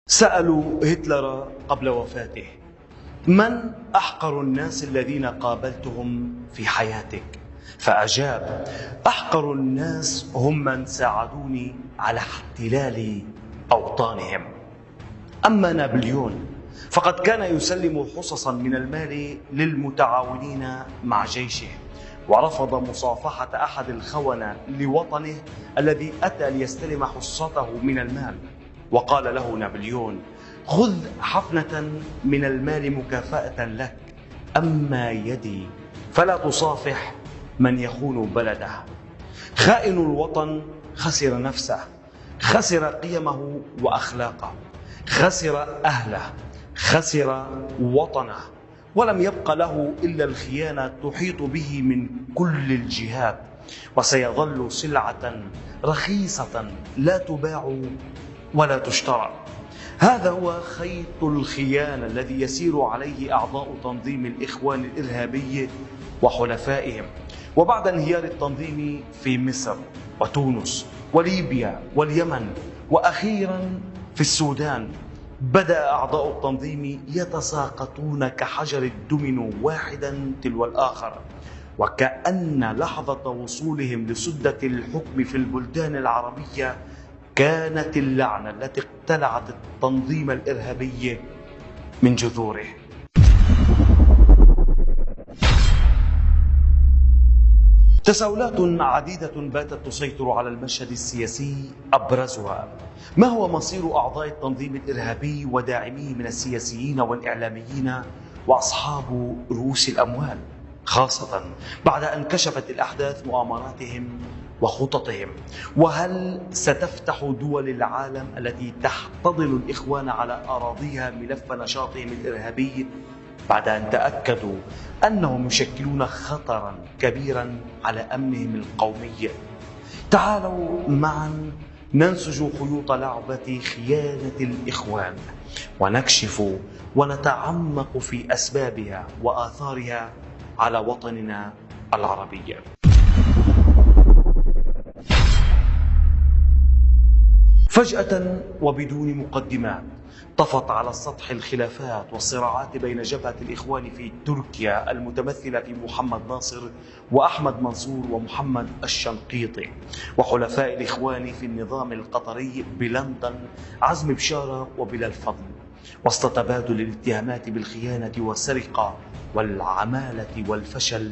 سألوا هتلر قبل وفاته: من أحقر الناس الذين قابلتهم في حياتك؟ فأجاب: أحقر الناس هم من ساعدوني على احتلال أوطانهم. أما نابليون فقد كان يسلم حصصا من المال للمتعاونين مع جيشه، ورفض مصافحة أحد الخونة لوطنه الذي أتى ليستلم حصته من المال. وقال له نابليون: خذ حفنة من المال مكافأة لك، أما يدي فلا تصافح من يخون بلده. خائن الوطن خسر نفسه، خسر قيمه وأخلاقه، خسر أهله، خسر وطنه، ولم يبق له إلا الخيانة تحيط به من كل الجهات، وسيظل سلعة رخيصة لا تباع ولا تشترى. هذا هو خيط الخيانة الذي يسير عليه أعضاء تنظيم الإخوان الإرهابي وحلفائهم. وبعد انهيار التنظيم في مصر وتونس وليبيا واليمن وأخيرا في السودان، بدأ أعضاء التنظيم يتساقطون كحجر الدومينو واحدا تلو الآخر، وكأن لحظة وصولهم لسدة الحكم في البلدان العربية كانت اللعنة التي اقتلعت التنظيم الإرهابي من جذوره. تساؤلات عديدة باتت تسيطر على المشهد السياسي، أبرزها: ما هو مصير أعضاء التنظيم الإرهابي وداعميه من السياسيين والإعلاميين وأصحاب رؤوس الأموال، خاصة بعد أن كشفت الأحداث مؤامراتهم وخططهم؟ وهل ستفتح دول العالم التي تحتضن الإخوان على أراضيها ملف نشاطهم الإرهابي بعد أن تأكدوا أنهم يشكلون خطرا كبيرا على أمنهم القومي؟ تعالوا معا ننسج خيوط لعبة خيانة الإخوان، ونكشف ونتعمق في أسبابها وآثارها على وطننا العربي. فجأة وبدون مقدمات طفت على السطح الخلافات والصراعات بين جبهة الإخوان في تركيا المتمثلة في محمد ناصر وأحمد منصور ومحمد الشنقيطي، وحلفاء الإخوان في النظام القطري بلندن عزمي بشارة وبلال فضل، وسط تبادل الاتهامات بالخيانة والسرقة والعمالة والفشل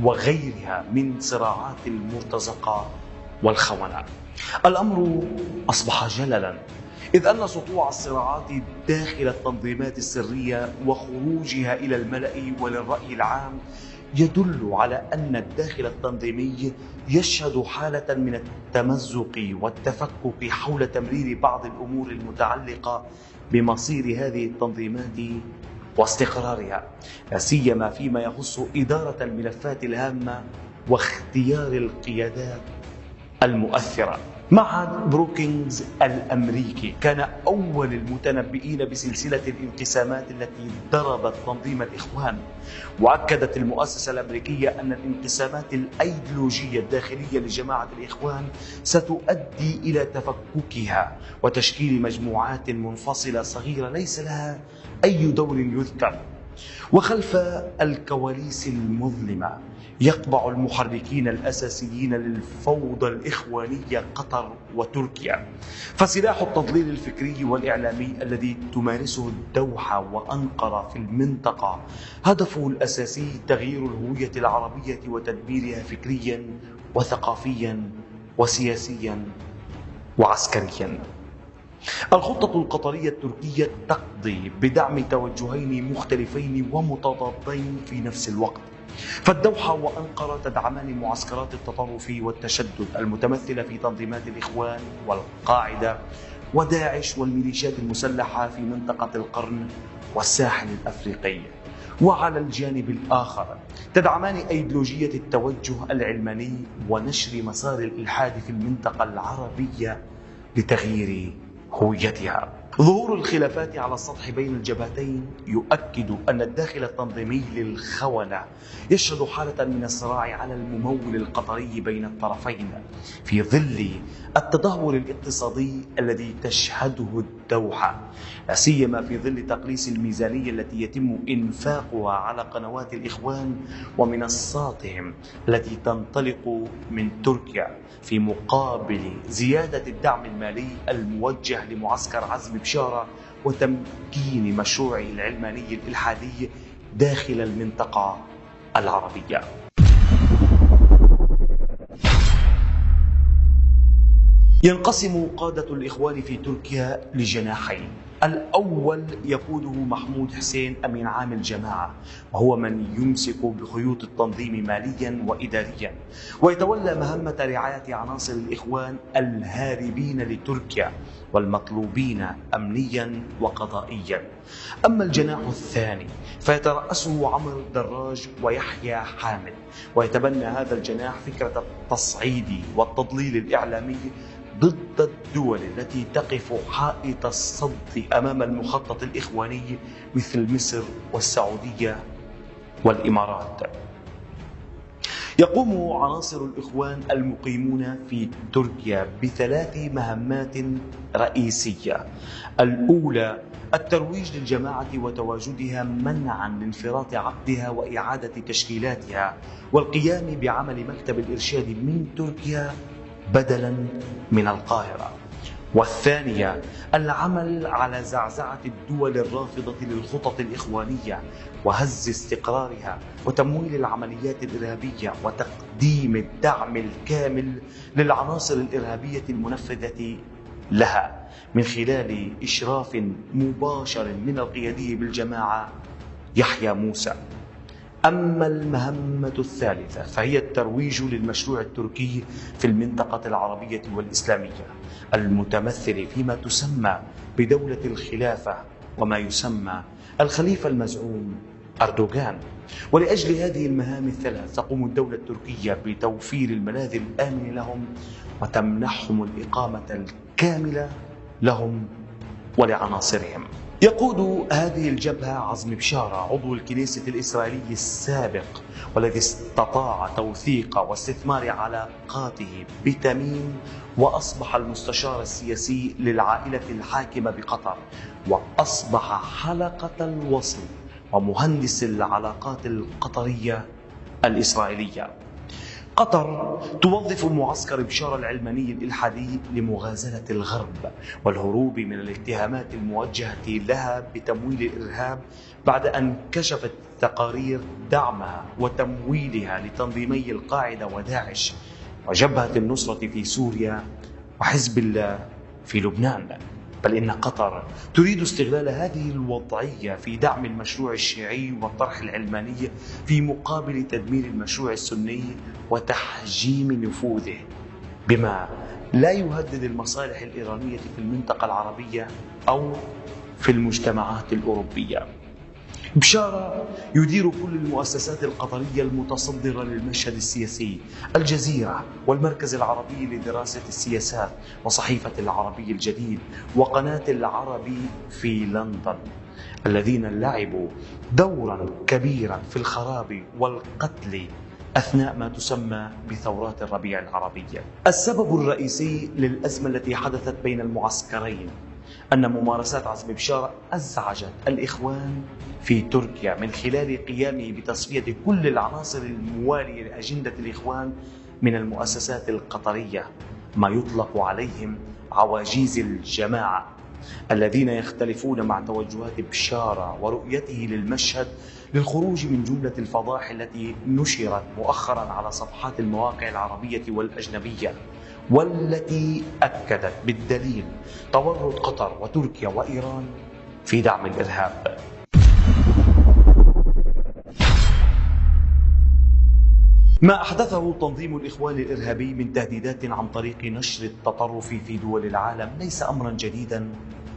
وغيرها من صراعات المرتزقة والخونة. الأمر أصبح جللا، إذ أن سطوع الصراعات داخل التنظيمات السرية وخروجها إلى الملأ وللرأي العام يدل على أن الداخل التنظيمي يشهد حالة من التمزق والتفكك حول تمرير بعض الأمور المتعلقة بمصير هذه التنظيمات واستقرارها، لا سيما فيما يخص إدارة الملفات الهامة واختيار القيادات المؤثرة. معهد بروكينغز الأمريكي كان أول المتنبئين بسلسلة الانقسامات التي ضربت تنظيم الإخوان، وأكدت المؤسسة الأمريكية أن الانقسامات الأيديولوجية الداخلية لجماعة الإخوان ستؤدي إلى تفككها وتشكيل مجموعات منفصلة صغيرة ليس لها أي دور يذكر. وخلف الكواليس المظلمة يقبع المحركين الأساسيين للفوضى الإخوانية قطر وتركيا، فسلاح التضليل الفكري والإعلامي الذي تمارسه الدوحة وأنقرة في المنطقة هدفه الأساسي تغيير الهوية العربية وتدميرها فكريا وثقافيا وسياسيا وعسكريا. الخطة القطرية التركية تقضي بدعم توجهين مختلفين ومتضادين في نفس الوقت، فالدوحة وأنقرة تدعمان معسكرات التطرف والتشدد المتمثلة في تنظيمات الإخوان والقاعدة وداعش والميليشيات المسلحة في منطقة القرن والساحل الأفريقي، وعلى الجانب الآخر تدعمان أيديولوجية التوجه العلماني ونشر مسار الإلحاد في المنطقة العربية لتغيير هويتها. ظهور الخلافات على السطح بين الجبهتين يؤكد أن الداخل التنظيمي للخونة يشهد حالة من الصراع على الممول القطري بين الطرفين، في ظل التدهور الاقتصادي الذي تشهده الدوحة، لا سيما في ظل تقليص الميزانية التي يتم إنفاقها على قنوات الإخوان ومنصاتهم التي تنطلق من تركيا، في مقابل زيادة الدعم المالي الموجه لمعسكر عزمي بشارة وتمكين مشروعه العلماني الإلحادي داخل المنطقة العربية. ينقسم قادة الإخوان في تركيا لجناحين: الأول يقوده محمود حسين أمين عام الجماعة، وهو من يمسك بخيوط التنظيم ماليا وإداريا، ويتولى مهمة رعاية عناصر الإخوان الهاربين لتركيا والمطلوبين أمنيا وقضائيا. أما الجناح الثاني فيترأسه عمرو الدراج ويحيى حامد، ويتبنى هذا الجناح فكرة التصعيد والتضليل الإعلامي ضد الدول التي تقف حائط الصد أمام المخطط الإخواني مثل مصر والسعودية والإمارات. يقوم عناصر الإخوان المقيمون في تركيا بثلاث مهمات رئيسية: الأولى الترويج للجماعة وتواجدها منعا لانفراط عقدها وإعادة تشكيلاتها، والقيام بعمل مكتب الإرشاد من تركيا بدلا من القاهرة. والثانية العمل على زعزعة الدول الرافضة للخطط الإخوانية وهز استقرارها وتمويل العمليات الإرهابية وتقديم الدعم الكامل للعناصر الإرهابية المنفذة لها من خلال إشراف مباشر من القيادي بالجماعة يحيى موسى. أما المهمة الثالثة فهي الترويج للمشروع التركي في المنطقة العربية والإسلامية المتمثل فيما تسمى بدولة الخلافة وما يسمى الخليفة المزعوم أردوغان. ولأجل هذه المهام الثلاث تقوم الدولة التركية بتوفير الملاذ الآمن لهم وتمنحهم الإقامة الكاملة لهم ولعناصرهم. يقود هذه الجبهة عزمي بشارة، عضو الكنيسة الإسرائيلي السابق، والذي استطاع توثيق واستثمار علاقاته بتميم وأصبح المستشار السياسي للعائلة الحاكمة بقطر، وأصبح حلقة الوصل ومهندس العلاقات القطرية الإسرائيلية. قطر توظف معسكر بشارة العلماني الإلحادي لمغازلة الغرب والهروب من الاتهامات الموجهة لها بتمويل الإرهاب، بعد أن كشفت تقارير دعمها وتمويلها لتنظيمي القاعدة وداعش وجبهة النصرة في سوريا وحزب الله في لبنان. بل إن قطر تريد استغلال هذه الوضعية في دعم المشروع الشيعي والطرح العلماني في مقابل تدمير المشروع السني وتحجيم نفوذه، بما لا يهدد المصالح الإيرانية في المنطقة العربية أو في المجتمعات الأوروبية. بشارة يدير كل المؤسسات القطرية المتصدرة للمشهد السياسي: الجزيرة، والمركز العربي لدراسة السياسات، وصحيفة العربي الجديد، وقناة العربي في لندن، الذين لعبوا دورا كبيرا في الخراب والقتل أثناء ما تسمى بثورات الربيع العربي. السبب الرئيسي للأزمة التي حدثت بين المعسكرين أن ممارسات عزمي بشارة أزعجت الإخوان في تركيا من خلال قيامه بتصفية كل العناصر الموالية لأجندة الإخوان من المؤسسات القطرية، ما يطلق عليهم عواجيز الجماعة، الذين يختلفون مع توجهات بشارة ورؤيته للمشهد للخروج من جملة الفضائح التي نشرت مؤخرا على صفحات المواقع العربية والأجنبية، والتي أكدت بالدليل تورط قطر وتركيا وإيران في دعم الإرهاب. ما أحدثه تنظيم الإخوان الإرهابي من تهديدات عن طريق نشر التطرف في دول العالم ليس أمرا جديدا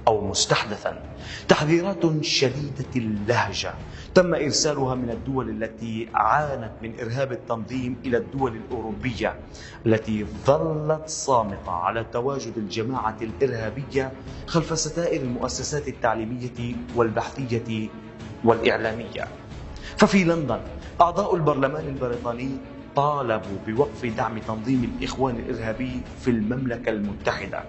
أو مستحدثا. تحذيرات شديدة اللهجة تم إرسالها من الدول التي عانت من إرهاب التنظيم إلى الدول الأوروبية التي ظلت صامتة على تواجد الجماعة الإرهابية خلف ستائر المؤسسات التعليمية والبحثية والإعلامية. ففي لندن أعضاء البرلمان البريطاني طالبوا بوقف دعم تنظيم الإخوان الإرهابي في المملكة المتحدة،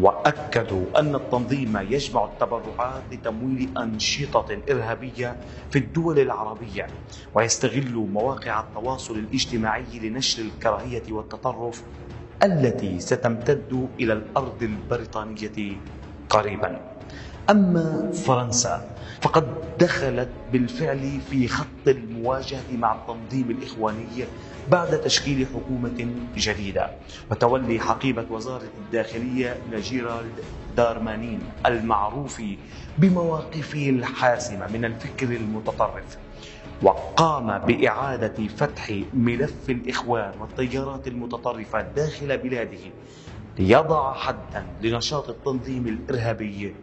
وأكدوا أن التنظيم يجمع التبرعات لتمويل أنشطة إرهابية في الدول العربية، ويستغل مواقع التواصل الاجتماعي لنشر الكراهية والتطرف التي ستمتد إلى الأرض البريطانية قريبا. أما فرنسا فقد دخلت بالفعل في خط المواجهة مع التنظيم الإخواني بعد تشكيل حكومة جديدة وتولي حقيبة وزارة الداخلية لجيرالد دارمانين المعروف بمواقفه الحاسمة من الفكر المتطرف، وقام بإعادة فتح ملف الإخوان والتيارات المتطرفة داخل بلاده ليضع حدا لنشاط التنظيم الإرهابي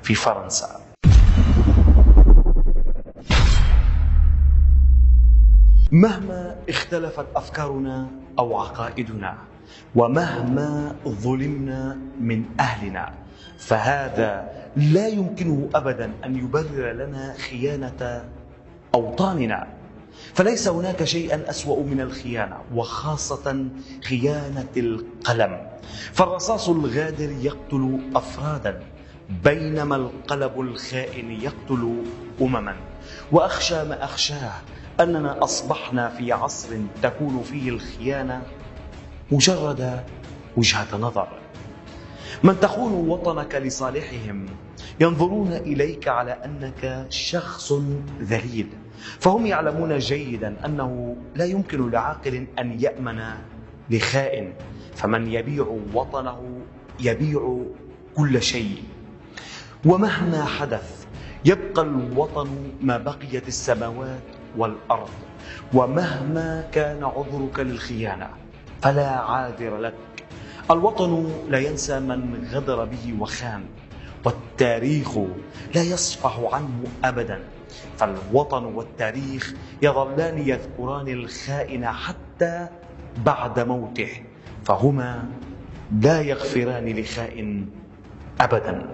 في فرنسا. مهما اختلفت أفكارنا أو عقائدنا، ومهما ظلمنا من أهلنا، فهذا لا يمكنه أبدا أن يبرر لنا خيانة أوطاننا. فليس هناك شيئا أسوأ من الخيانة، وخاصة خيانة القلم. فالرصاص الغادر يقتل أفرادا، بينما القلب الخائن يقتل أمما. وأخشى ما أخشاه أننا أصبحنا في عصر تكون فيه الخيانة مجرد وجهة نظر. من تخون وطنك لصالحهم ينظرون إليك على أنك شخص ذليل، فهم يعلمون جيدا أنه لا يمكن لعاقل أن يأمن لخائن، فمن يبيع وطنه يبيع كل شيء. ومهما حدث يبقى الوطن ما بقيت السماوات والأرض، ومهما كان عذرك للخيانة فلا عاذر لك. الوطن لا ينسى من غدر به وخان، والتاريخ لا يصفح عنه أبدا. فالوطن والتاريخ يظلان يذكران الخائن حتى بعد موته، فهما لا يغفران لخائن أبدا.